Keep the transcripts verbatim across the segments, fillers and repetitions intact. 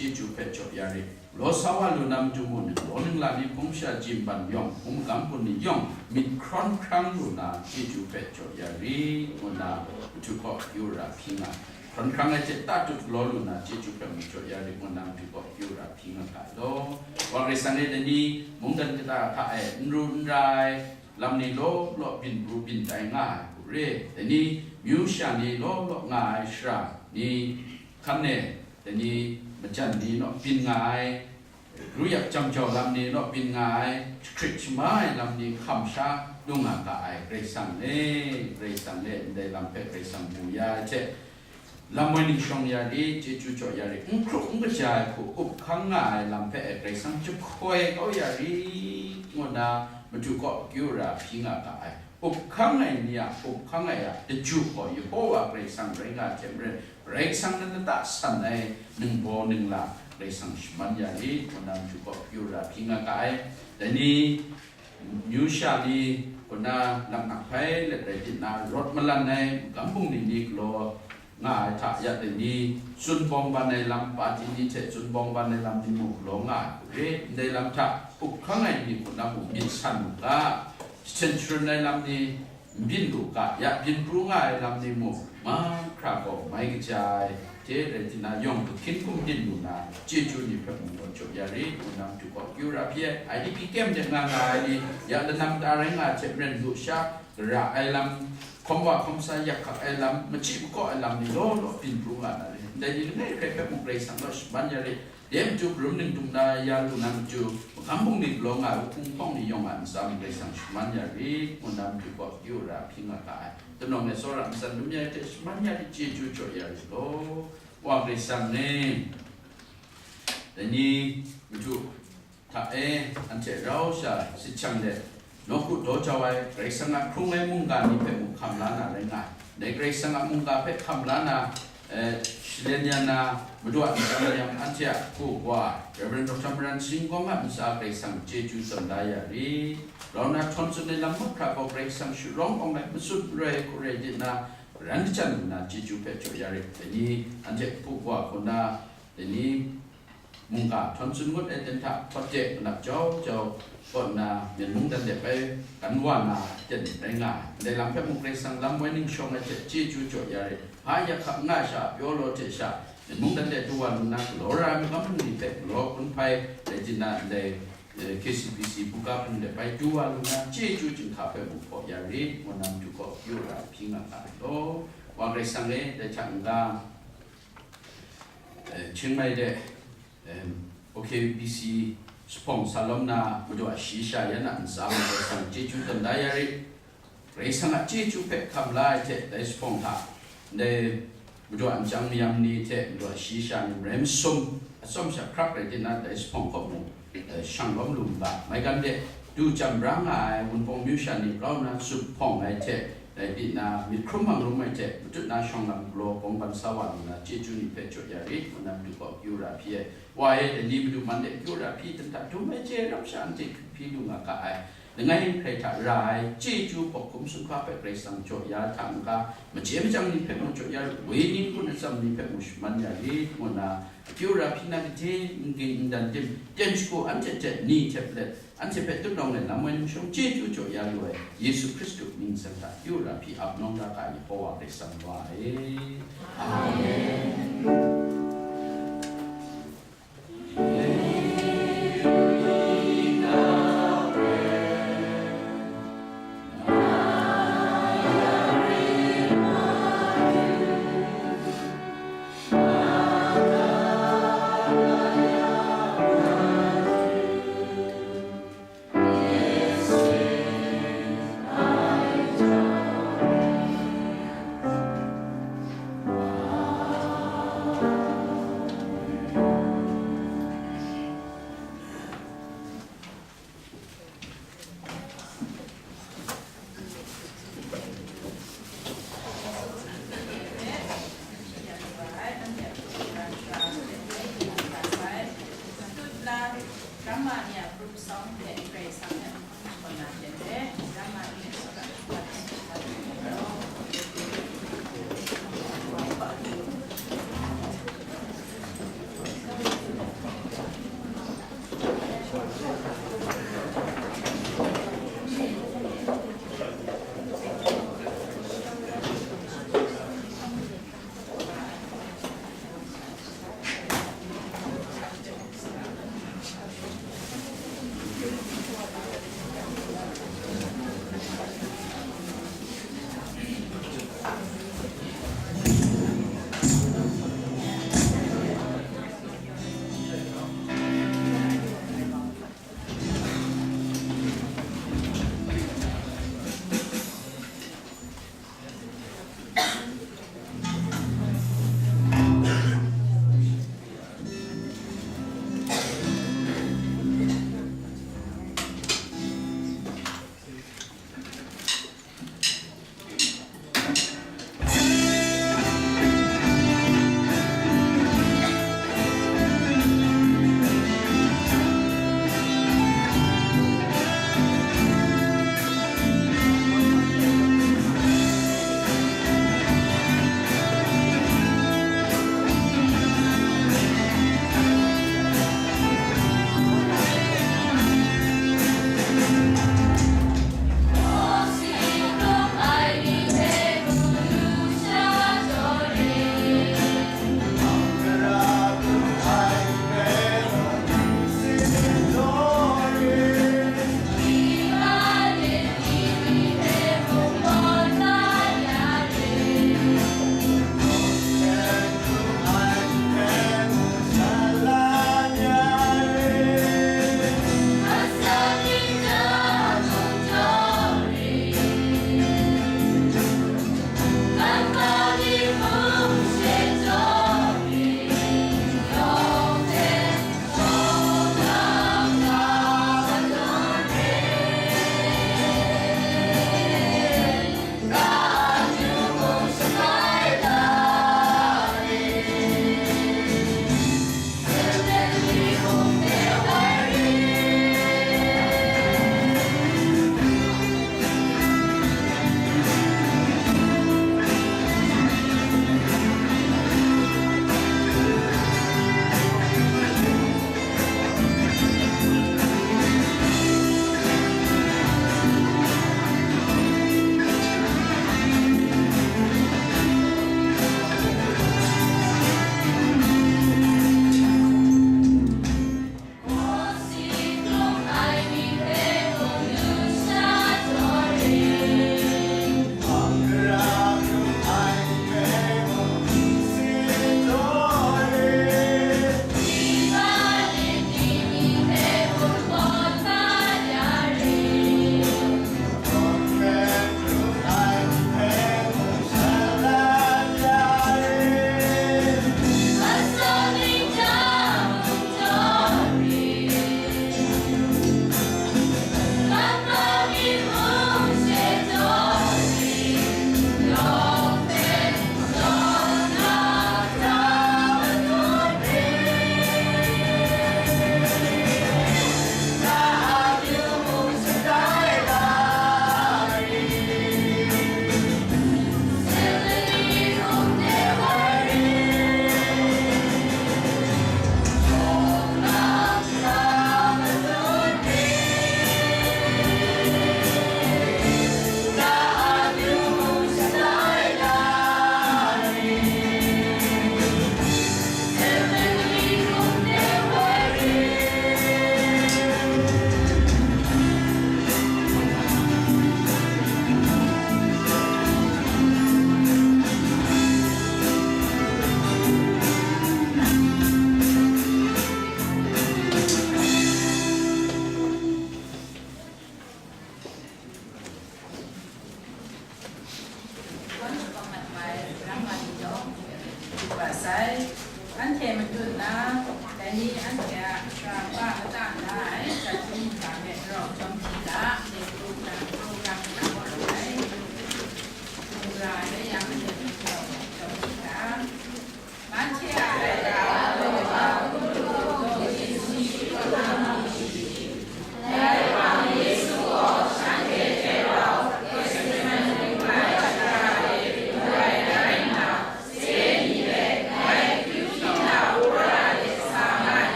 chyeju hpe jaw ya rit. Law sa wa lu na matu mung, ninglaw ningla ni hpung sha jimban yawng, hpung magam bun ni yawng, myit hkrawn hkrang lu na chyeju hpe jaw ya rit, ngu na matu kaw akyu ara hpyi nga. Hkrawn hkrang ai hte tatut galaw lu na chyeju hpe mung jaw ya rit, ngu na matu kaw akyu ara hpyi nga ga law. Wa Karai Kasang e, dai ni mungdan kata hta e n ru n ra ai lam ni law law byin pru byin tai nga ai hku re, dai ni myu sha ni law law nga ai shara ni hkan e, dai ni majan ni naw byin nga ai, kru yak jam jau lam ni naw byin nga ai, jahkrit shama ai lam ni hkam sha lu nga ga ai Karai Kasang e, Karai Kasang e, ndai lam hpe Karai Kasang mu ya ai hte, lam woi ning shawng ya rit, chyeju jaw ya rit, n hkrup n kaja ai hku up hkang nga ai lam hpe e Karai Kasang jahpoi kau ya rit, ngu na matu kaw akyu ara hpyi nga ga ai. Up hkang ai ni a up hkang ai a daju gaw Yehowa Karai Kasang rai nga ai hte maren, Karai Kasang na lata san ai ningbaw ningla Karai Kasang shaman ya rit, ngu na matu kaw akyu ara hpyi nga ga ai. Dai ni, myu sha ni, kaw na, naknak hpai let rai tinang, rawt malan ai, magam bungli ni galaw nga ai hta ya dai ni, tsun bawng ban ai lam, pati ni hte tsun bawng ban ai lam ni mung galaw nga ai hku re, ndai lam hta up hkang ai ni hku na mung myit san u ga, jahten sharun ai lam ni n byin lu ga, ya byin pru nga ai lam ni mung, mahkra gaw mai kaja ai hte rai tinang, yawng hkahkyin hkum byin lu na chyeju ni hpe mung gaw jaw ya rit, ngu na matu kaw akyu ara hpyi ai. I D P camp de nga nga ai ni, ya lanam ta rai nga ai hte maren, lusha gara ai lam, hkawm wa hkawm sa yak hkak ai lam, machyi makaw ai lam ni law law byin pru nga na re. Ndai ni langai hkrai hpe mung Karai Kasang naw shaman ya rit. Dai matu karum ningdung na ya lu na matu, magam bungli galaw nga ai wuhpung hpawng ni yawng a ntsa mung Karai Kasang shaman ya rit, ngu na matu kaw akyu ara hpyi nga ga ai. Tenung e tsawra matsan dum ya ai hte shaman ya rit, chyeju jaw ya rit law. Wa Karai Kasang e, dai ni matu hta e, anhte rau sha sit shang let, nawku daw jau ai, Karai Kasang a hkrung ai mungga ni hpe mung hkam la na rai nga ai. Dai Karai Kasang a mungga hpe hkam la na, eh, shalen ya na, Madu a ntsa mayam anhte a hpu wa, Rev. Doctor Maran Sing Gawng a ntsa Karai Kasang chyeju tawn da ya rit. Rau na htawn tsun ai lam mahkra gaw Karai Kasang sharawng awng ai matsun marai hku rai di na, ran kachyan lu na chyeju hpe jaw ya rit. Dai ni anhte hpu wa hku na, dai ni mungga htawn tsun ngut ai ten hta hpawt de manap jau jau kaw nna, myen mungdan de bai kan wa na ten rai nga ai. Ndai lam hpe mung Karai Kasang lam woi ning shawng ai hte chyeju jaw ya rit. Hpa yak hkak nga sha, pyaw law hte sha, myen mungdan de du wa lu nna, galaw ra ai magam bungli hpe galaw hkun hpai rai di na, ndai, eh, K C B C buga hpung de bai du wa lu nna, chyeju chyinghka hpe mung hpaw ya rit, ngu na matu kaw akyu ara hpyi nga ga ai law. Wa Karai Kasang e, dai hta n-ga, eh, Chiang Mai de, em, O K B C zuphpawng sa lawm na, Madu a shayi sha yan a ntsa mung Karai Kasang chyeju tawn da ya rit. Karai Kasang a chyeju hpe hkam la ai hte, dai zuphpawng hta, ndai Madu a nchyang mayam ni hte Madu a shayi sha ni marai masum, atsawm sha hkrak rai di na, dai zuphpawng kaw mung, eh, shang lawm lu n ga, maigan de du chyam bra nga ai Wunpawng myu sha ni grau nna zuphpawng ai hte, rai di na, myit hkrum hpang rum ai hte, matut na shawng lam galaw bawng ban sa wa lu na, chyeju ni hpe jaw ya rit, ngu na matu kaw akyu ara hpyi ai. Wa e, dai ni Madu man de akyu ara hpyi, ten hta dum ai chye ram sha anhte hkrit hpyi lu nga ga ai. Langai hkrai hta ra ai chyeju bawk hkum sumhkra hpe Karai Kasang jaw ya hta n-ga, machye machyang ni hpe mung jaw ya rit, woi ning hkun atsam ni hpe mung shaman ya rit, ngu na akyu ara hpyi na, gade, n ging n dan tim, ten shagu anhte hte ni hte let, anhte hpe tutnawng ai lam woi ning shawng chyeju jaw ya lu ai Yesu Hkristu mying ntsa hta akyu ara hpyi ap nawng da ga ai Yehowa Karai Kasang Wa e. Amen.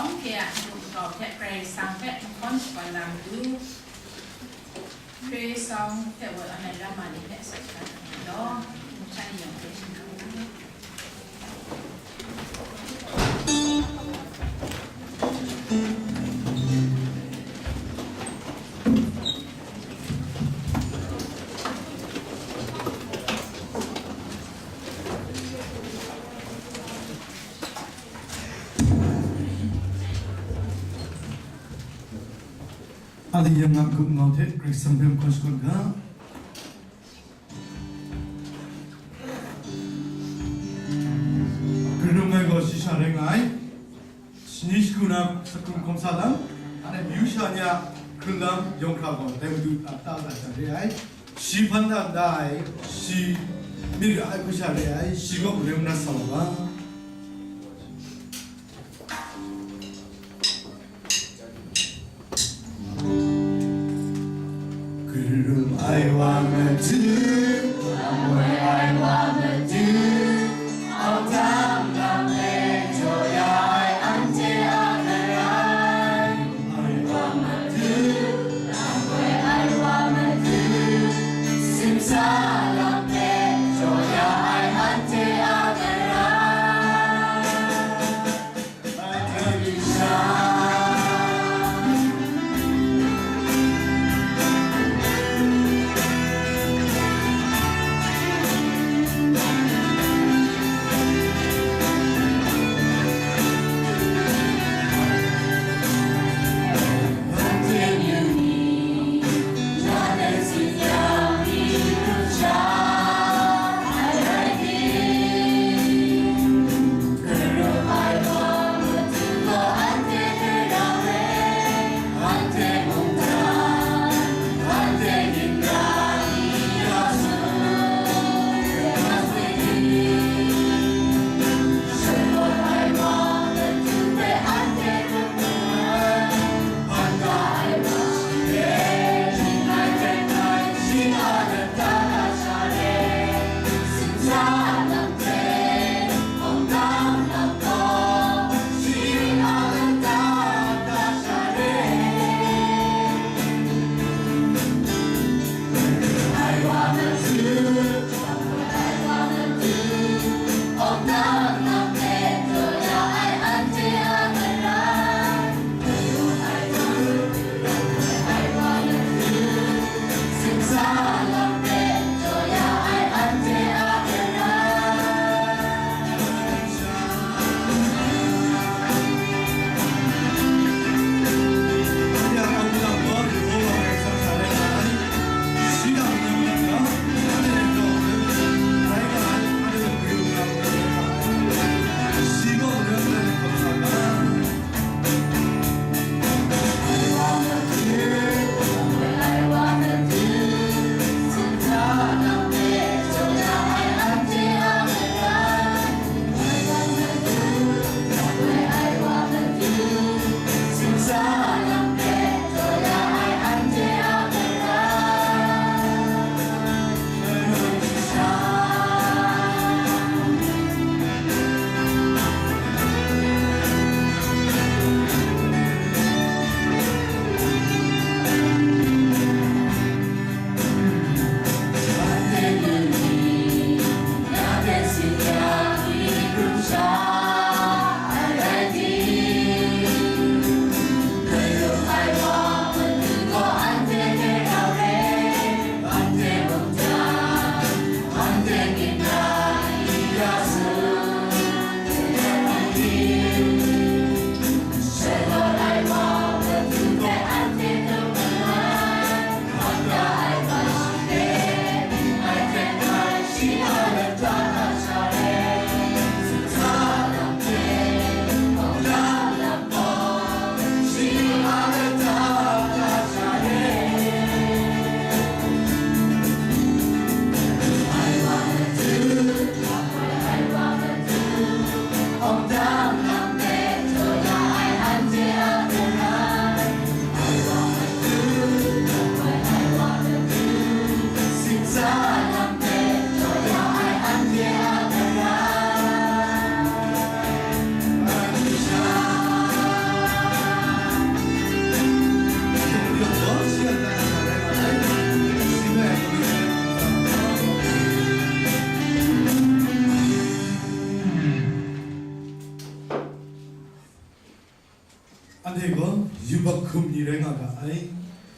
Hpe a matu makau hte Karai Kasang hpe nhkawn shakawn na matu, hkre sawng hpe woi amen lam ma ni hpe sa shada ai law, nshai yawng hpe shingkang ai. Aliyang a gup ngau hte Karai Kasang hpe nhkawn shakawn ga. Krum ai gaw shi sha rai nga ai. Shani shagu na sakru hkawm sa lam, anhte myu sha ni a hkrun lam yawng hkra gaw dai matu a ta da sha re ai. Shi hpan da nda ai, shi myit ra ai hku sha re ai, shi gaw mare mara sa wa ga. Krum ai wa matu, lam woi ai wa matu, autang lam e jaw ya ai anhte a garai. Ai wa matu, lam woi ai wa matu, simsa lam e jaw ya ai anhte a garai. Anhte gaw yubak hkum ni rai nga ga ai.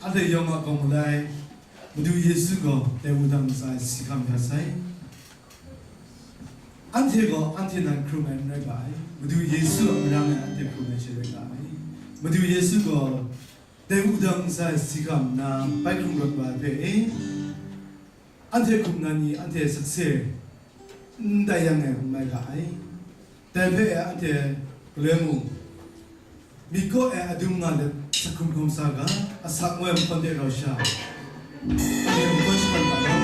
Anhte yawng a gawng malai, Madu Yesu gaw dai wudang ntsa e si hkam ya sai. Anhte gaw anhte nan hkrum ai n rai ga ai. Madu Yesu a marang e anhte hkrum ai she rai ga ai. Madu Yesu gaw dai wudang ntsa e si hkam nna bai hkrung rawt wa ai hpe e, anhte hkum nan ni anhte sakse n tai yang e n mai ga ai. Dai hpe anhte galoi mung, myit kaw e adum nga let, sa hkrum hkrum sa ga, asak ngoi mahkawn de rau sha, anhte mahkawn shapan ga law.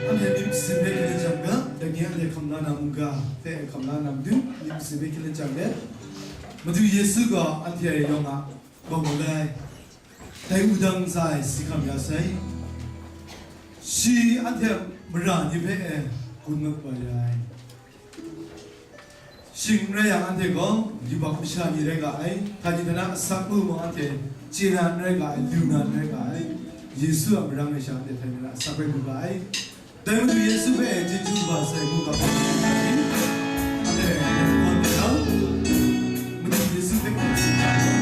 Anhte myit masin hpe hkyen jang ga, dai ni anhte hkam la na mungga hte hkam la na matu, myit masin hpe hkyen jang let. Madu Yesu gaw anhte yawng a gaw mu lai, dai wudang ntsa e si hkam ya sai. Shi anhte mara ni hpe e gun mat wa ya ai. Shing n rai yang, anhte gaw yubak masha ni rai ga ai, hta ni hta na asak mu mung anhte chye na n rai ga ai, lu na n rai ga ai. Yesu a marang e sha anhte hta ni hta na asak rai mu ga ai. Dai Madu Yesu hpe chyeju kaba sai mu ga ai. Anhte, Madu Yesu hpe chyeju kaba sai.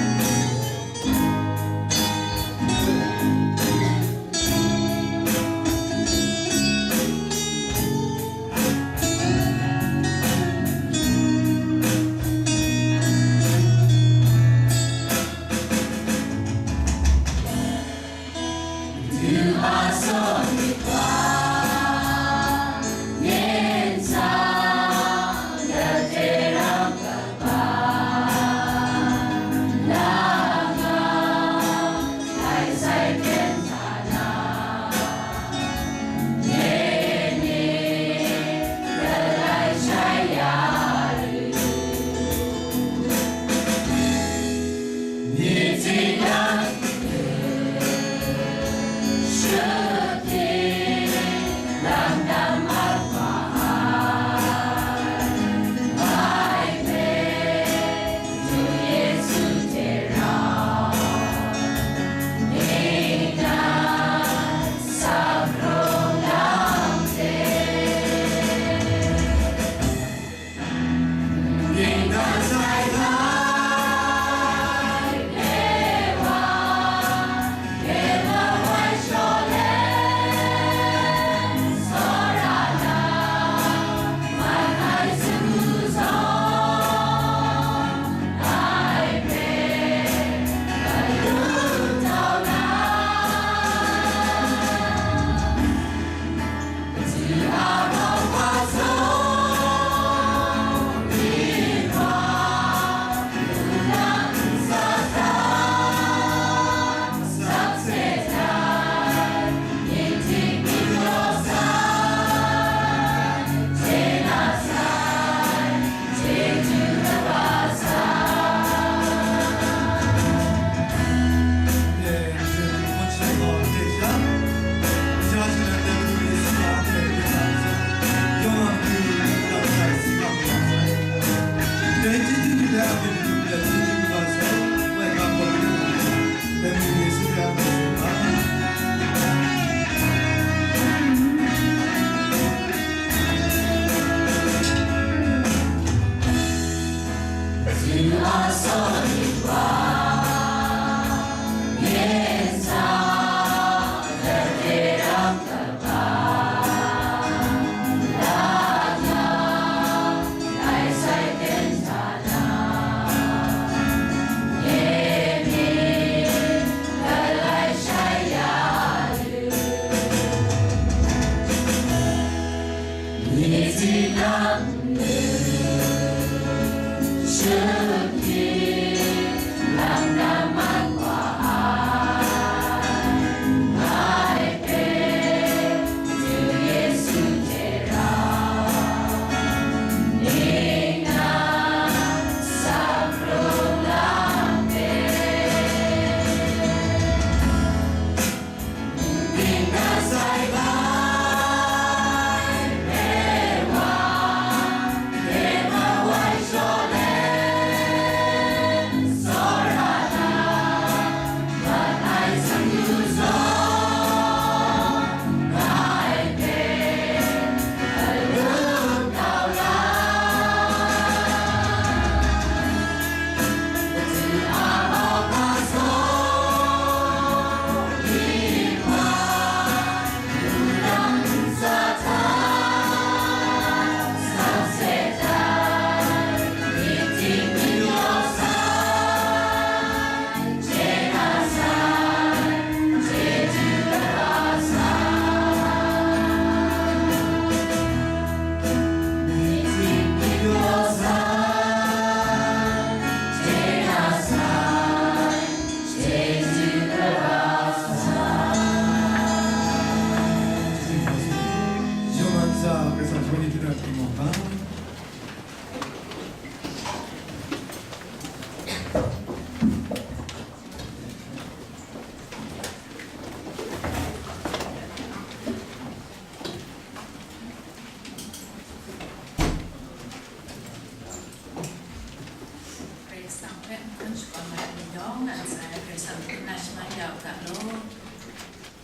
Hpe n hkun shakawn ai ni yawng a ntsa e Karai Kasang hpe na shaman ya u ga law.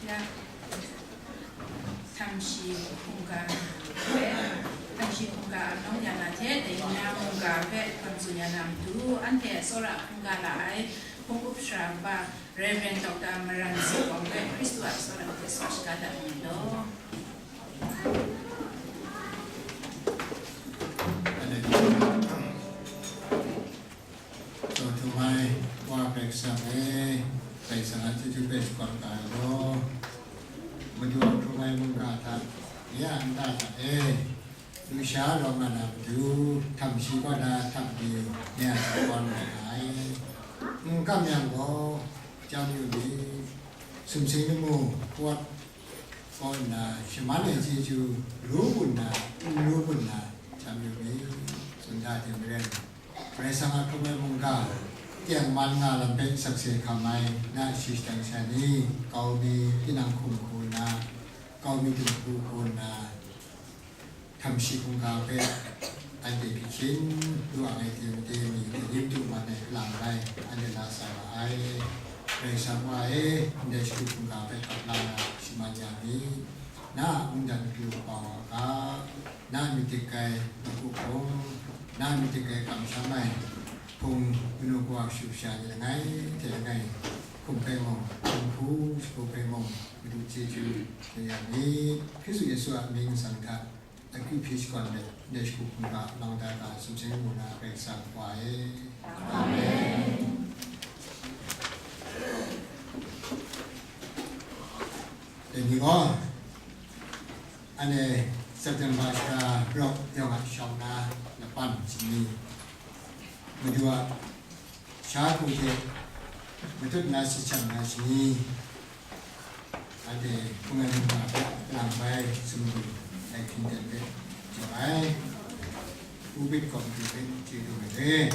Ya, htamshi hkungga hpe, htamshi hkungga a nawng ya na hte, dai na mungga hpe hkam tsun ya na matu, anhte a tsawra hkungga la ai hpung up sara kaba Rev. Doctor Maran Sipawng hpe Hkristu a tsawra hte sa shaga dat mu law. Tsaw htum ai Wa Karai Kasang e, Karai Kasang a chyeju hpe shakawn ga ai law. Madu a hkrum ai mungga hta, nye a nta hta e, lusha rawng nga na matu, htam shi kaw na htam ni, nye a shakawn nga ai. N kam yang gaw, chyam yu mi, sumsing lamu, kawt, kaw nna, shaman ai chyeju, ru gun na, n ru gun na, chyam yu mi, tsun da hte maren, Karai Kasang a hkrum ai mungga, tengman nga lam hpe sakse hkam ai, na shi shadang sha ni, kau mi, tinang hkum hku nna, kau mi dinghku hku nna, htamshi hkungga hpe anhte hpyi hkyin lu ai hte made ni, darim du man ai kalang rai, anhte la sa ra ai. Karai Kasang Wa e, ndai shadu hkungga hpe kap la na shaman ya mi, na a mungdan akyu kaba wa ga, na myit dik ai maku hpung, na myit dik ai kamsham ai hpung, kanu kawa kashu kasha ni langai hte langai, hkum hpe mung, hkum hku shagu hpe mung, Madu chyeju hte ya mi, Hkristu Yesu a mying nsang hta, akyu hpyi shakawn let, ndai shadu hkungga lang da ga, sumsing mu na Karai Kasang Wa e. Amen. Dai ni gaw, anhte September shara rawk yawng a shawng na lapan shani, Madu a sha hku hte matut na sahchang na shani, anhte hpung ai mungga hpe kalang bai sumru ai hpyen hpe jaw ai, Ubit Kawmhtu hpe chye du ai re.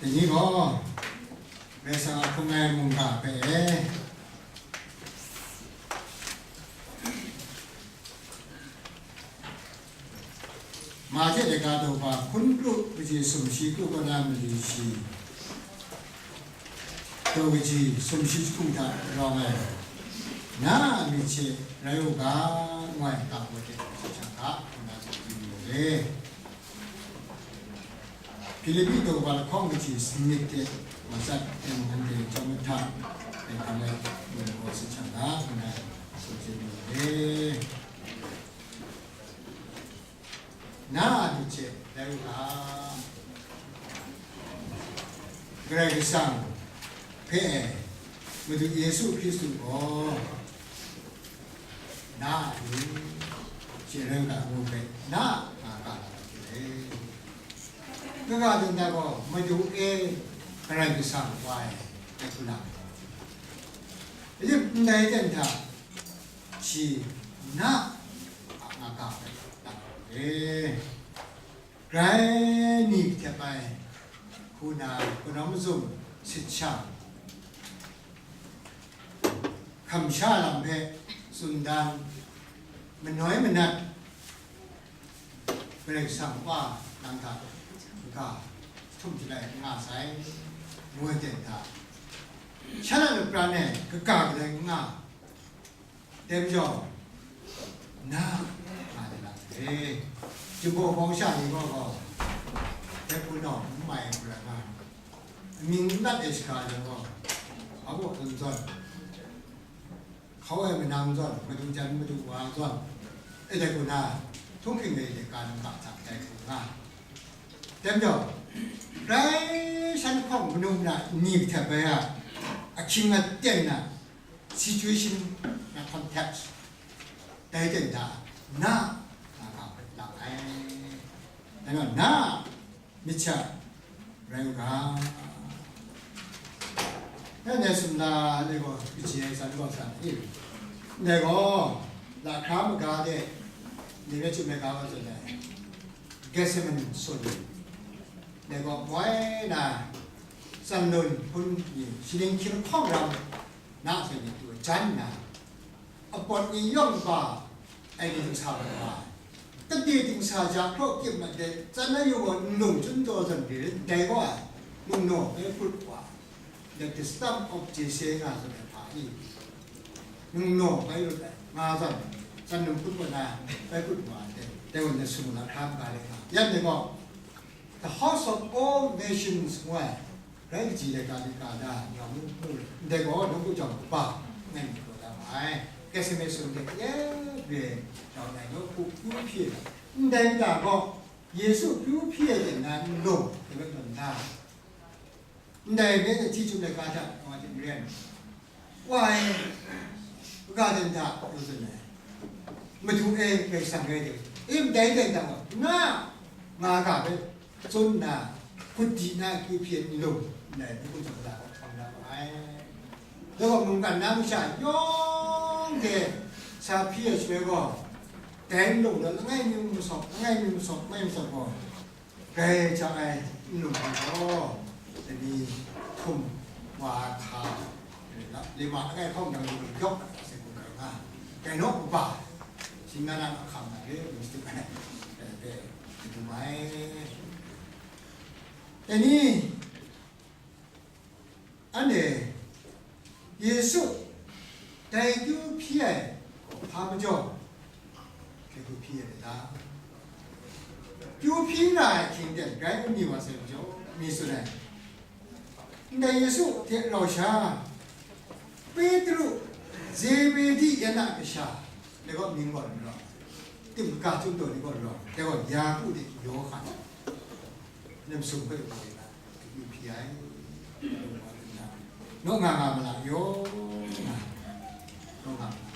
Dai ni gaw, Karai Kasang a hpung ai mungga hpe e, Mahte laika daw hpa hkun kru kaji sumshi kru kaw na mali shi, daw kaji sumshi jahku hta rawng ai, na a myit hte rai u ga, ngu ai ga hpe shang ga, ngu na tsun yu re. Hpilipi daw hpa lahkawng kaji sanit hte matsat e mung, anhte chyawm mahta e hkan ai ngu ai gaw sahchang ga, ngu na tsun yu re. Na a myit hte rai u ga, Karai Kasang hpe Madu Yesu Hkristu gaw na a myit hte rai u ga ngu hpe, na a nga ga na hte rai. Kaga dan da gaw, Madu e Karai Kasang Wa e, dai hku na ai. Yin ndai ten hta, shi na a nga ga hpe na ai. Grai ni hte bai hku na ai, kanau mazum sit shang, hkamsha lam hpe tsun dan, manoi manat, Karai Kasang Wa nang hta kaga jahtum jalai n nga sai, ngu ai ten hta, shan a lapran e kaga galai n nga, dai majaw, na nga de na e, jumbaw bawng sha ni gaw gaw, dai hpunau n mai hku rai nga ai, amying n lat ai shaga lam gaw, hpa baw zawn zawn, hkau ai manang zawn, madu jan madu wa zawn, e dai hku na, htunghking ai de ka nang ga hta dai hku nga. Dai majaw, grai shan hkawng manu mana ni hte bai a, ahkying aten na, situation na context, dai ten hta na, na ga hpe lang ai. Dai gaw, na myit hte rai u ga. Dai ndai sumla ndai gaw kaji ai san gaw san i? Ndai gaw, lahkra maga de, ni hpe chyum ai ga gaw zawn ai, Gethsemane sun, ndai gaw boi na, tsanlun hpun ni, shaning hkying hkawng ram, na zawn ni tu jan nna, apawt ni yawng kaba, ai ni dingsa wa ai, kade dingsa ja hkraw kyip mat de, tsan na yu gaw nlung chyun taw zawn re, dai gaw ai, Nungnaw bai hkrut wa, the stump of Jesse nga tsun ai hpa i, nungnaw bai lut ai nga zawn, tsan num hkrut wa na bai hkrut wa ai, dai gaw na sung na hkra n ga le nga. Yan dai gaw, the house of all nations ngu ai, rai kaji laika myit ga na, yawng nu mu, ndai gaw nawku jawng kaba ngai myit wa da ma ai. Getseme sum de ye re, rau nai nawku kyu hpyi ai, ndai nta gaw, Yesu kyu hpyi ai ten na n lung, dai bai tawn da. Ndai bai hte hti chyum ai ga hta, wa hte maren, wa e, ga ten hta, ngu tsun ai. Madu e, Karai Kasang rai de, e, ndai ten hta gaw, na, nga ga bai tsun nna, hkut di na kyu hpyi ai n lung, ndai nawku jawng kaba hpang da ma ai. Dai gaw mungkan na masha yawng hte sa hpyi ai shaloi gaw, dai n lung gaw langai mi masawp, langai mi masawp, langai masawp gaw, grai ja ai n lung hte gaw, dai ni htum wa ai hka, lima langai hkawng nang lung yawk ai hta sai hku rai nga, rai naw kaba, shinggan a ahkang hta re, mystic ai, dai hpe, dum ai. Dai ni, anhte Yesu dai kyu hpyi ai hpa majaw, dai kyu hpyi ai ta? Kyu hpyi na ai hkying ten grai n ni wa sai majaw, mi tsun ai. Ndai Yesu hte rau sha, Petru, Zebedi yan a kasha, dai gaw mying gaw n rawng, tim kaga chyum taw ni gaw n rawng, dai gaw Yaku hte Yawhan, nem sum hpe gaw na, akyu hpyi ai. Naw nga nga ma la, yaw nga, naw nga ma la,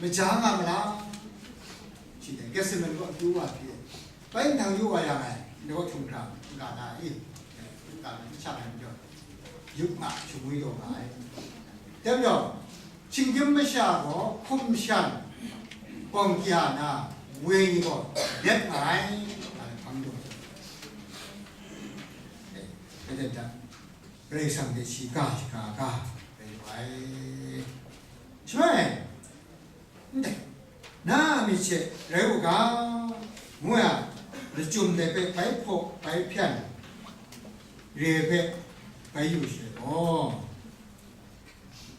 maja nga ma la, shi dai, Getsemane gaw akyu wa hpyi ai. Bai nhtang yu wa yang e, ndai gaw hkying hkrang n ga na i? N ga na, n shang ai majaw, yup nga, shingwi taw nga ai. Dai majaw, shinggyim masha gaw hkum shan, gawng kya na, woi ni gaw lep nga ai, nga ai hpang taw. Eh, rai dan da. Karai Kasang hte shi ga shaga ga rai lu ai. Shaloi, ndai, na a myit she rai u ga, ngu yang, lachyum dai hpe bai hpaw bai hpyan, re hpe bai yu shaloi gaw,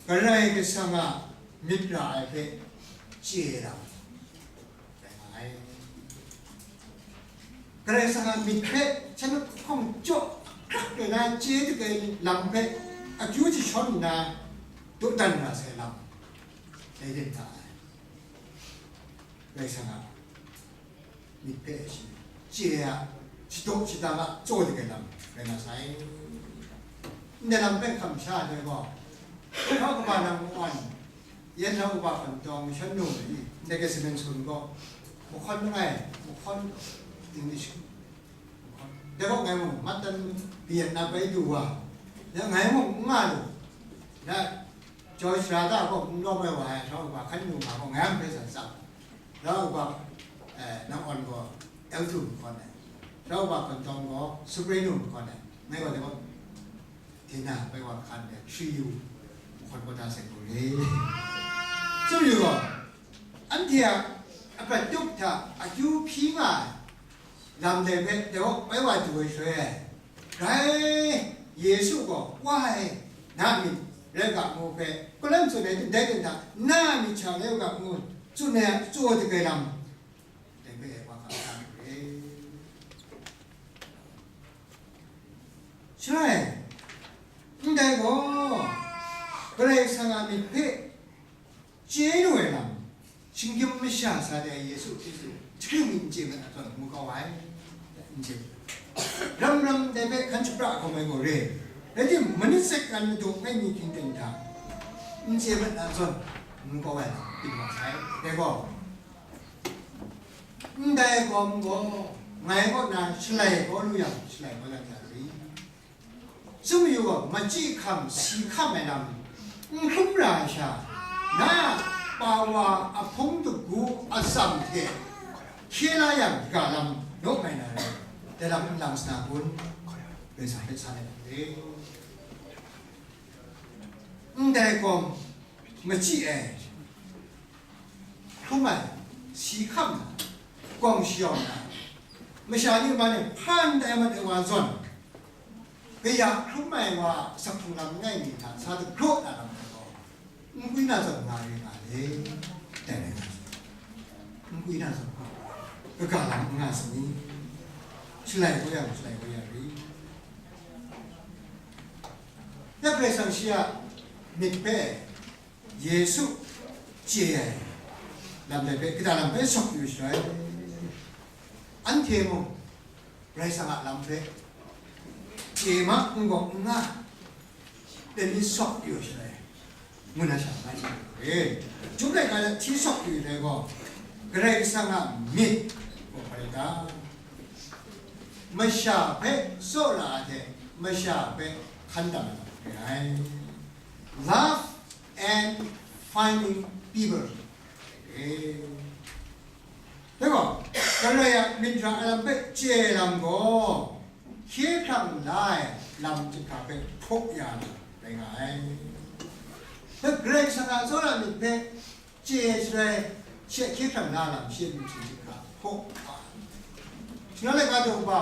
Karai Kasang a myit ra ai hpe chye ai lam rai nga ai. Karai Kasang a myit hpe shanhte hkawng jaw hkrak kau na chye dik ai lam hpe akyu jashawn nna dawdan ra sai lam, dai rin hta ai. Karai Kasang a myit hpe shi chye a, shadaw shadang a chyaw dik ai lam rai nga sai. Ndai lam hpe hkam sha ai gaw, Hkra kaba nang n-awn, yan hkra kaba hkan tawng shan nu ai, ndai Getsemane sun gaw, mahkawn langai, mahkawn, English, mahkawn. Dai gaw ngai mung, Martin Vietnam bai du wa, ya ngai mung n nga lu, ya George Rada gaw n lawm ai wa ai, hkra kaba hkan nu nga gaw, ngai a hpe san tsap. Rau wa, eh, nang awn gaw, L two n hkawn ai. Rau wa, kantawng gaw, soprano n hkawn ai. Ngai gaw, dai gaw, dina bai wa hkan ai, three U n hkawn kau da sai gaw re. Tsun yu gaw, anhte a apat tup hta akyu hpyi nga ai lam dai hpe, dai gaw, bai wa du ai shaloi, Rai, Yesu gaw, wa e, na myit rai ga ngu hpe, hkun n tsun ai, dai hta, na myit sha rai ga ngu, tsun ai a, tsaw dik ai lam, dai hpe wa hkam hkam re. Shaloi, ndai gaw, Karai Kasang a myit hpe, chye lu ai lam, shinggyim masha sa de ai Yesu Hkristu, jahkring myit n chye mat na zawn, ngu kau ai, n chye. Ram ram dai hpe hkan shapra hkawm ai gaw re, rai timung, manit sek kan madu ngai mi hkying ten hta, n chye mat na zawn, ngu kau ai lam, byin wa sai. Dai gaw, ndai gawm gaw, ngai kaw na shalai kau lu yang, shalai kau yang hta ri? Tsun mayu gaw, machyi hkam si hkam ai lam n hkrum ra ai sha, na a pa wa ahpung dagu atsam hte hkye la yang, ga lam naw mai na rai, dai lam n lang sa na kun? Karai Kasang hpe sa ai hte, ndai gawm machyi ai, hkrum ai, si hkam na, gawng shayawng na, masha ni man e hpan tai mat ai wa zawn, Kaya hkrum ai wa a asak hkrung lam langai mi hta sa dagraw na lam gaw, nkwi na zawn nga re nga le, dai rai nga, nkwi na zawn, kaga lam n nga sa ni? Shalai kau yang, shalai kau ya ri. Ya Karai Kasang shi a myit hpe Yesu chye ai lam dai hpe, kata lam hpe sawk yu shaloi, anhte mung Karai Kasang a lam hpe chye ma, n gaw n nga, dai ni sawk yu shaloi, ngu na sha mai yu re. Chyum laika hta hti sawk yu ai gaw, Karai Kasang a myit gaw hpa rai ta? Masha hpe tsawra ai hte masha hpe hkan dam ai lam re ai. Love and finding people. Eh. Dai gaw, Karai a myit ra ai lam hpe chye ai lam gaw, hkye hkrang la ai lam chyahkra hpe hpaw ya na rai nga ai. Dai Karai Kasang a tsawra myit hpe chye ai shaloi, shi a hkye hkrang la lam, shi a myit hkye hkrang hpaw wa. Shana laika daw ba,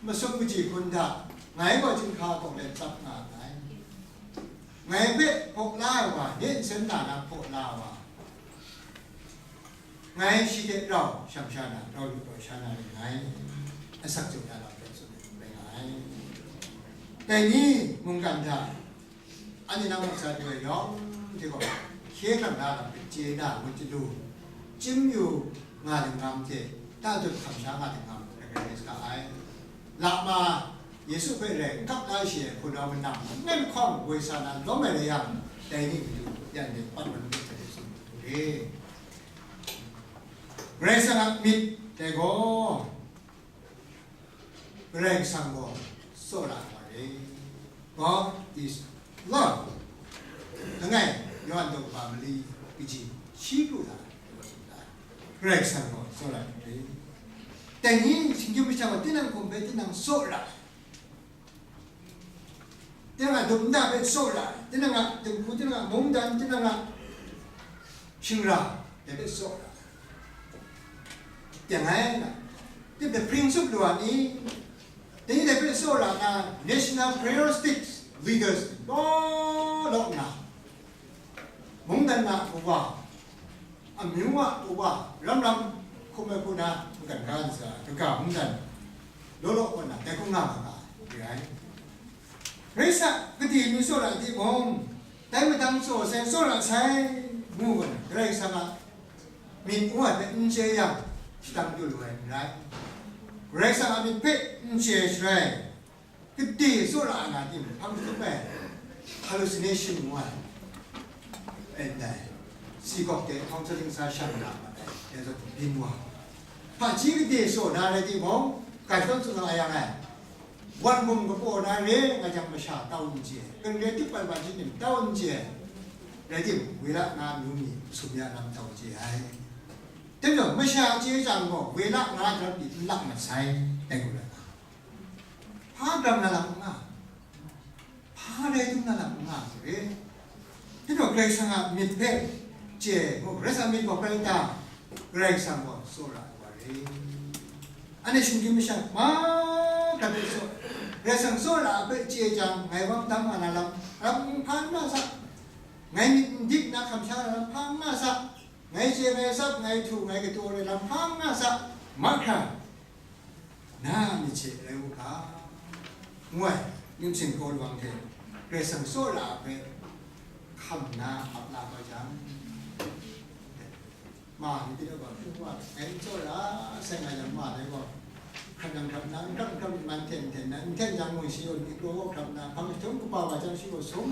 masum kaji hkun hta, ngai gaw chyinghka hkawng let tsap nga nngai. Ngai hpe hpaw la ai wa, nye nsen na na hpaw la ai wa, ngai shi hte rau shang sha na, rau lu rau sha na ring ngai, asak jaw ya lam hpe tsun ai rai nga ai. Dai ni mungkan hta, anhte nang mat sa pyi ai yawng hte gaw, hkye hkrang na lam hpe chye na ngut chyalu, chyim yu nga dingam hte, tatut hkam sha nga dingam rai rai sa ai. Lama Yesu hpe rai n kap na shi ai hpunau manang langai mahkawng woi sa na lawm ai rai yang, dai ni matu yan de pat manung de tsun re. Karai Kasang a myit dai gaw, Karai Kasang gaw tsawra ai wa re. God is love. Langai, Yawhan daw kaba mali kaji shi pru la, Karai Kasang gaw tsawra ai wa re. Dai ni shinggyim masha gaw tinang hkum hpe tinang tsawra ai. Tinang a dum nta hpe tsawra ai, tinang a dinghku, tinang a mungdan, tinang a shingra, dai hpe tsawra ai. Teng ai na, tip de hpring tsup lu ai ni, dai ni dai hpe tsawra na, national priorities leaders law law nna, mungdan na uwa, amyu a uwa, ram ram hkum ai hku na, makan ga ntsa, kaga mungdan, law law kaw na, dai hkung nga ma ga ai, re ai. Rai sa, kade mi tsawra ai timung, dai madang tsaw sai, tsawra sai, ngu gaw, Karai Kasang a myit ngu ai hpe n chye yang, shadang du lu ai n rai. Karai Kasang a myit hpe n chye ai shaloi, kade tsawra ai nga tim hpang hkrup ai, hallucination ngu ai, ndai, si gawk de counseling sa shang na ma ai, dai zawn byin wa, hpaji kade tsaw na rai timung, grai tawn tsun na yang ai, wan bum kapaw na re nga jang masha tau n chye, kan re tik pan ban shi nim tau n chye, rai tim, wela nga amyu mi masum ya lam tau chye ai. Dai majaw, masha chye jang gaw, wela nga jang pyi n lak mat sai, dai gaw rai nga. Hpa gram na lam n nga, hpa rai dum na lam n nga, sa re. Hte gaw, Karai Kasang a myit hpe chye mu, Karai Kasang a myit gaw hpa rai ta? Karai Kasang gaw tsawra ai wa re. Anhte shinggyim masha mahkra hpe tsaw, Karai Kasang tsawra ai hpe chye jang, ngai wang dam nga na lam, lam hpa n nga sa, ngai myit n dik na hkam sha na lam hpa n nga sa, ngai chye, ngai tsap, ngai htu, ngai kataw ai lam hpa n nga sa, mahkra na myit hte rai u ga, ngu ai, ning sing kaw lawang hte Karai Kasang tsawra ai hpe hkam na ap la ga jang, ma ni pyi gaw, ngai n tsawra sai nga yang, ma dai gaw, hkrat nang hkrat na, n hkrat n hkrat myit man hten hten na, n hten jang mung shi gaw myi kraw gaw hkrap na, hpang jahtum kaba wa jang shi gaw sum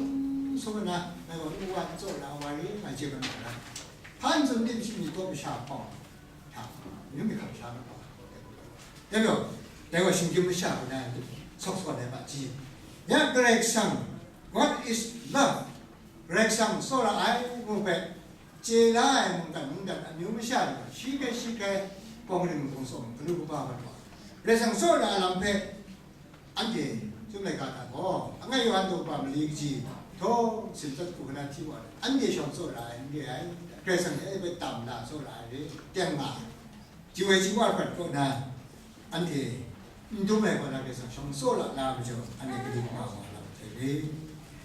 sum na, ngai gaw n wa n tsawra wa ri, ngai chye kau na ra. Hpa n tsun tim shi myit gaw masha hpawng hta, amyu mi hkam sha na hpawng hta, dai gaw, dai gaw shinggyim masha kaw na sawk sawk ai hpaji. Ya Karai Kasang, God is love, Karai Kasang tsawra ai ngu hpe chye la ai mungkan mungdan amyu masha ni gaw, shi hkrai shi hkrai bawng ring bawng tsawm, galu kaba mat wa, Karai Kasang tsawra ai lam hpe, anhte chyum laika hta gaw, langai Yawhan daw kaba mali kaji htaw, simtsat hku hkra hti wa ai, anhte shawng tsawra ai n re ai, Karai Kasang hte hpe tam la tsawra ai re, teng nga ai. Ji woi ji wa hkrat kaw na, anhte n dum ai gaw na, Karai Kasang shawng tsawra na majaw, anhte kaning ma wa lam hte re.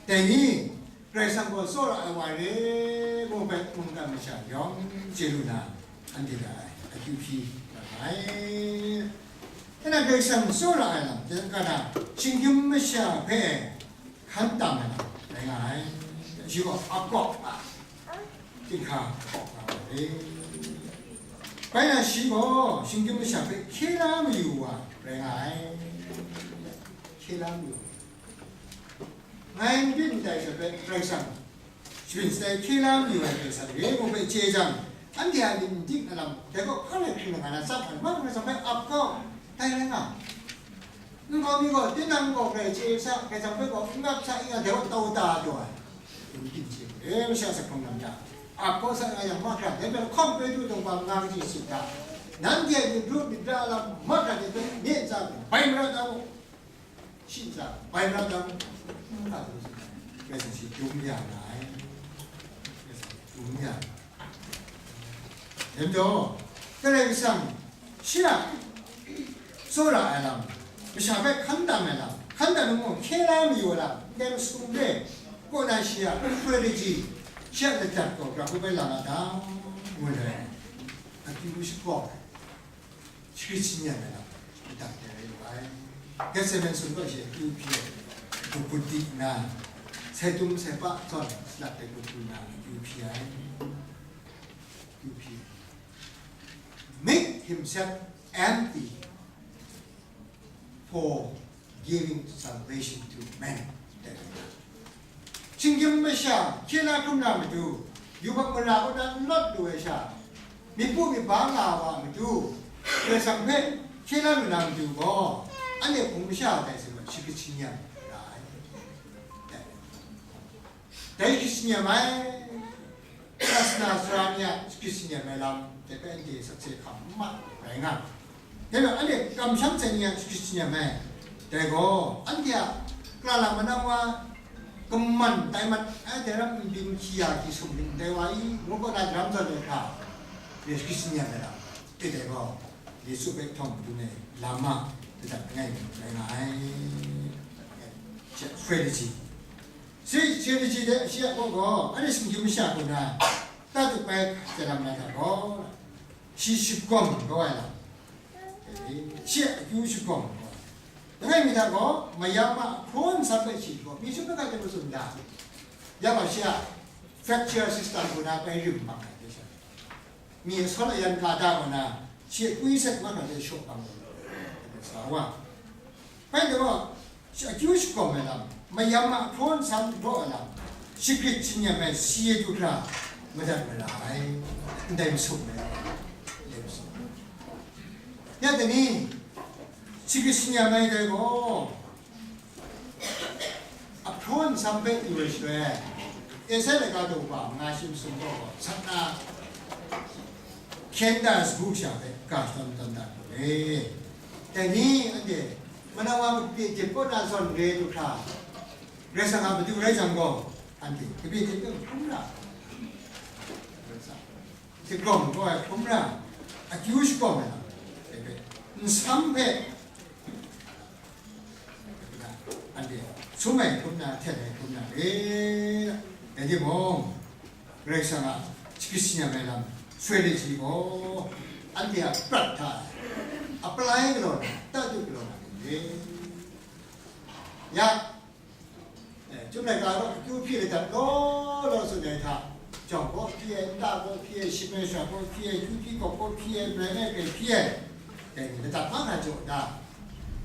Dai ni, Karai Kasang gaw tsawra ai wa re, ngu hpe mungkan masha yawng chye lu na, anhte hta akyu hpyi nga ai. Nna Karai Kasang tsawra ai lam, tinang na, shinggyim masha hpe hkan tam ai lam rai nga ai. Shi gaw ap kawp a, hkinghka kawp nga ai. Bai na shi gaw shinggyim masha hpe hkye la mayu wa rai nga ai. Hkye la mayu. Ngai n byin ndai sha hpe Karai Kasang shapring shatai hkye la mayu ai hpe sa re ngu hpe chye jang, anhte a myit n dik na lam, dai gaw hpa rai hkring na nga na tsap ai, Karai Kasang hpe ap gaw, dai rai nga. Nkau mi gaw, tinang gaw grai chye sa, Karai Kasang hpe gaw n ap sa, i nga dai gaw tau ta taw ai. N byin chye, e masha sa hkrung lam hta, ap gaw sa nga yang mahkra, dai hpe lahkawng Petru tawng hpa nga kaji sit hta, nanhte myit ru myit ra lam mahkra de hpe mye ntsa bai mara da mu. Shi ntsa bai mara da mu. Karai Kasang shi dum ya nga ai. Karai Kasang dum ya. Dai majaw, Karai Kasang shi a tsawra ai lam, masha hpe hkan tam ai lam, hkan tam ai mung hkye la mayu ai lam, ndai masum hpe, kaw na shi a strategy, shi a ladat gaw gara hku bai la nga ta, ngu ai, akyu shakawng ai. Shagrit shanyan ai lam, ntak de rai lu ai. Getsemane sum kaw shi akyu hpyi ai, gut gut di nna, sai tum sai pa zawn salat de gut gut nna akyu hpyi ai. Akyu hpyi ai. Make himself empty for giving salvation to man. Shinggyim masha hkye la hkrum na matu, yubak mara kaw na n lawt lu ai sha, myit pu myit ba nga wa matu, Karai Kasang hpe hkye la lu na matu gaw, anhte hpung masha tai hte mung shagrit shanyan ra ai. Dai shagrit shanyan ai, sasana sara ni a shagrit shanyan ai lam hte hpe anhte sakse hkam n ma rai nga. Dai majaw, anhte kamsham sai ni a shagrit shanyan ai, dai gaw, anhte a kara lam manang wa, kaman tai mat ai, dai ram n byin hkyi ya hkyi sum myit ndai wa i, ngu kaw na daram zawn ai hkra, shagrit shanyan ai lam, e dai gaw, Yesu hpe htawng madun ai lam a, ladat langai mi rai nga ai. Strategy. Shi, shi, shi de, shi a gaw gaw, anhte shinggyim masha kaw na, ta tup ai, hkye la na hta gaw, shi shagawm kau ai lam, shi a akyu shagawm kau ai. Langai mi hta gaw, mayam a hkraw nsam hpe shi gaw, mi shum laga de matsun da, ya gaw shi a fracture system kaw na bai rim bang ai hte sha. Mi asawn ayan ka da kaw na, shi a kwi set mat na hte shaw bang ai, sa wa. Bai gaw, shi akyu shagawm ai lam, mayam a hkraw nsam raw ai lam, shagrit shanyan ai si du hkra madat mara ai, ndai masum ai, ndai masum. Ya dai ni, shagrit shanyan ai dai gaw, ahpraw nsam hpe yu ai shaloi, Esai laika daw kaba manga shi masum gaw, sat na, hkyen da sagu sha hpe ga shadawn tawn da lu ai. Dai ni anhte, manang wa mabye dip kaw na zawn re du hkra, Karai Kasang a matu rai jang gaw, anhte kabye dip hpe hkrum ra, shagawm kau ai hkrum ra, akyu shagawm ai lam, dai hpe, nsam hpe, anhte sum ai hkrum na, hten ai hkrum na re, dai timung, Karai Kasang a shagrit shanyan ai lam, strategy gaw, anhte a prat hta, a palai galaw na, ta du galaw na ni re. Ya, eh, Chyum laika gaw akyu hpyi ladat law law tsun ai hta, jawng gaw hpyi ai, nta gaw hpyi ai, shim ai sha gaw hpyi ai, akyu hpyi gawk gaw hpyi ai, marai ngai hpe hpyi ai, dai ni ladat mahkra jaw da.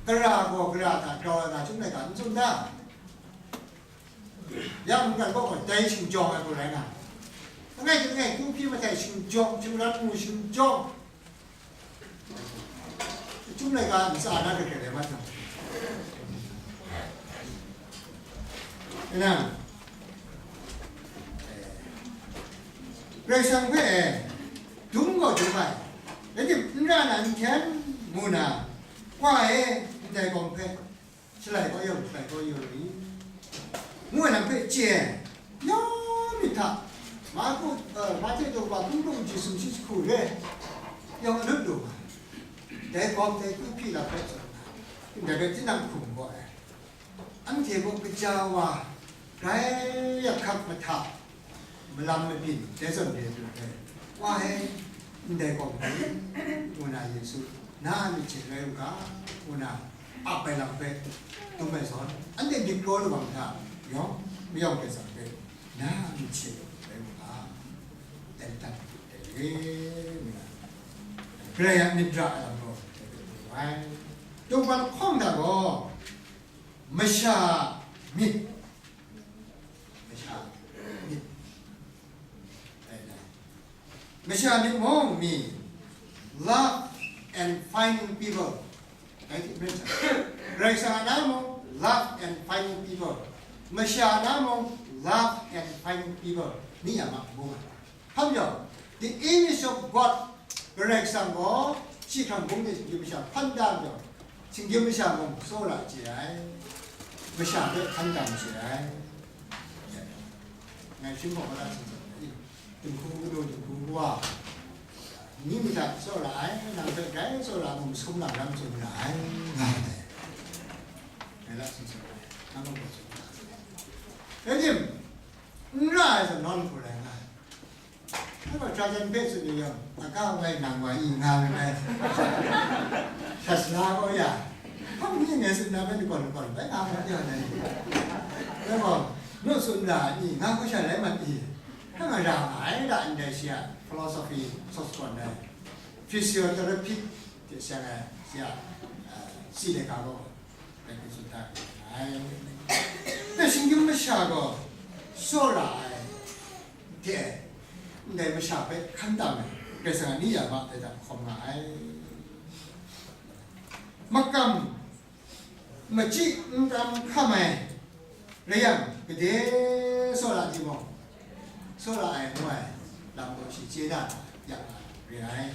Gara gaw gara hta grau ai nga Chyum laika n tsun da. Ya mungkan gaw dai shingjawng ai hku rai nga. Langai hte langai akyu hpyi mahtai shingjawng, shingran mu shingjawng, Chyum laika ntsa na hkrit hkrit rai mat nga. Nna, Karai Kasang hpe dum gaw dum ai, rai tim, n ra na n hkyen mu na, Wa e, ndai gawng hpe, shalai kau yawng, shalai kau yawng ni, ngu ai lam hpe chye ai, yawng myit hta, Marku, eh, Mahte daw kaba hpung hpung ji sumshi jahku re, yawng alut lu nga ai. Dai gawng dai akyu hpyi lam hpe tsun nga ai. Dai bai tinang hkum gaw ai. Anhte gaw kaja wa, grai yakhak mahta, malam mabyin, dai zawn re ai hpe, wa e, ndai gaw, ngu na Yesu, na a myit hte rai u ga, ngu na ap ai lam hpe dum ai zawn, anhte myit kraw lawang hta yawng mayawng Karai Kasang hpe, na a myit hte rai u ga, dai lat dai re, ngu na, Karai a myit ra ai lam gaw dai hpe dum ai. Tungman hkawng hta gaw, masha myit, masha myit, dai, dai. Masha myit mung mi, love and finding people. Dai hte maren sha, Karai Kasang a na mung, love and finding people. Masha a na mung, love and finding people. Ni a ma mung ai. Hpa majaw, the image of God, Karai Kasang gaw, shi hkrang bung de shinggyim masha hpan da majaw, shinggyim masha mung tsawra chye ai, masha hpe hpan da chye ai. Ngai shim gaw, wa da shing ai. Dinghku kanu, dinghku kawa, ni madat tsawra ai, nang hpe grai tsawra mu masum lam tsun ra ai, nga ai. Ngai la tsun tsun ai, nang gaw tsun ra ai. Rai tim, n ra ai zawn nawn hku rai nga ai. Nang gaw Trajan hpe tsun yu yang, aga wai nang wai i nga ai. Sasana gaw ya, hpang ni ngai tsun na bai, ni gaw, ni gaw, bai nga ma ya na i. Nang gaw, nu tsun ra ni, nga gaw sha rai mat i. Hkra nga ra nga ai da ndai shi a philosophy sawt sawt ai, physiotherapy hte seng ai shi a, eh, si de ga gaw, dai hpe tsun da ai. Dai shinggyim masha gaw tsawra ai hte, ndai masha hpe hkan tam ai, Karai Kasang a ni ya ma dai hta hkawm nga ai. Makam, machyi n kam hkam ai rai yang, gade tsawra timung, tsawra ai ngu ai lam gaw shi chye na ya nga re ai.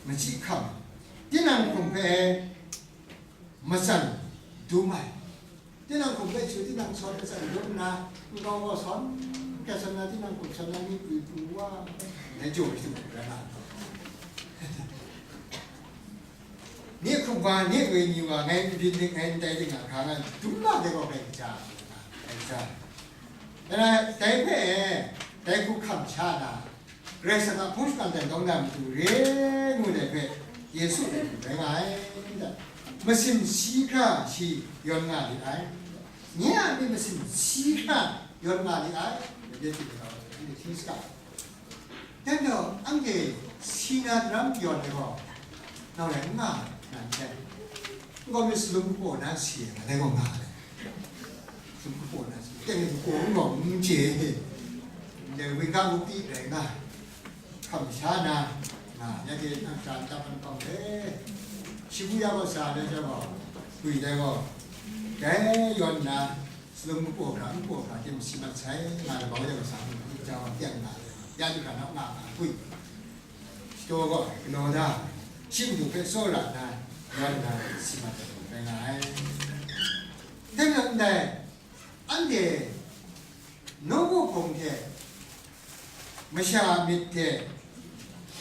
Machyi hkam, tinang hkum hpe matsan dum ai, tinang hkum hpe chyu, tinang sawn matsan dum nna, nkau gaw sawn, kya sawn na, tinang hkum sawn na, ni pru pru wa, dai jaw shadu rai nga ai. Ni hkrup wa, ni wenyi wa, ngai n byin dik, ngai n tai dik nga hkra nga, dum na dai gaw grai kaja, grai kaja. Ngai dai hpe, dai hku hkam sha na, Karai Kasang a hpung shingkang tai tawng na matu re ngu dai hpe, Yesu dai hku rai nga ai, masin si hkra shi yawn nga lit ai, nye a myit masin si hkra yawn nga lit ai, Yesu dai hku rai nga ai. Dai majaw, anhte si na daram yawn ai gaw, nau rai n nga ai, nan hte. N gaw mi salum kapaw na si ai, nga dai gaw nga ai. Salum kapaw na si, teng kapaw n gaw n chye ai. Ndai wingga wukti rai nga ai. Hkam sha na, nga, ya de nang sha n tap ai hpang de. Shibuya gaw sa na sha gaw, gwi dai gaw, dai yawn na, salum kapaw hkra, nkapaw hkra hte masi mat sai, nga ai bau yang sa, hkra wa kyang nga, ya du hkra nau nga nga gwi. Shadaw gaw galaw da, shi matu hpe tsawra nna, rawt nna si mat ai rai nga ai. Dai majaw ndai, anhte nawku hpung hte, masha a myit hte,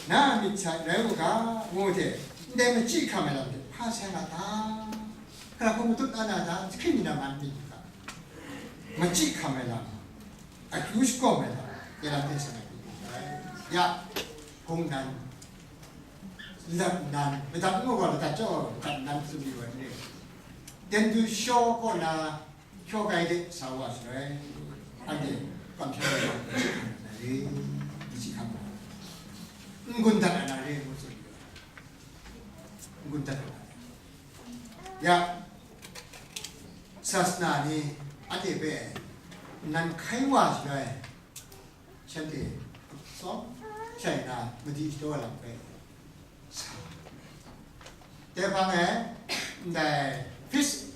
na a myit sa rai u ga, ngu hte, ndai machyi hkam ai lam hte hpa sai nga ta? Hkra hku matut a na ta? Jahkring mi na man myit u ga, machyi hkam ai lam, akyu shakawm ai lam, dai lam hte seng ai myit u ga. Ya, hkungnan, ladat nan, ladat n mu gaw ladat jaw, ladat nan tsun yu ai n ring. Ten du shaw kaw na, Hkyaw kai de sa wa shaloi, anhte kamsham ai wa, n chye hkam na re, n chye hkam na, n gun dat ai na re, ngu tsun, n gun dat ai na re. Ya, sasana ni anhte hpe nan hkai wa shaloi, shanhte tsawm shai nna madi shadaw ai lam hpe sa. Dai hpang e, ndai Fitch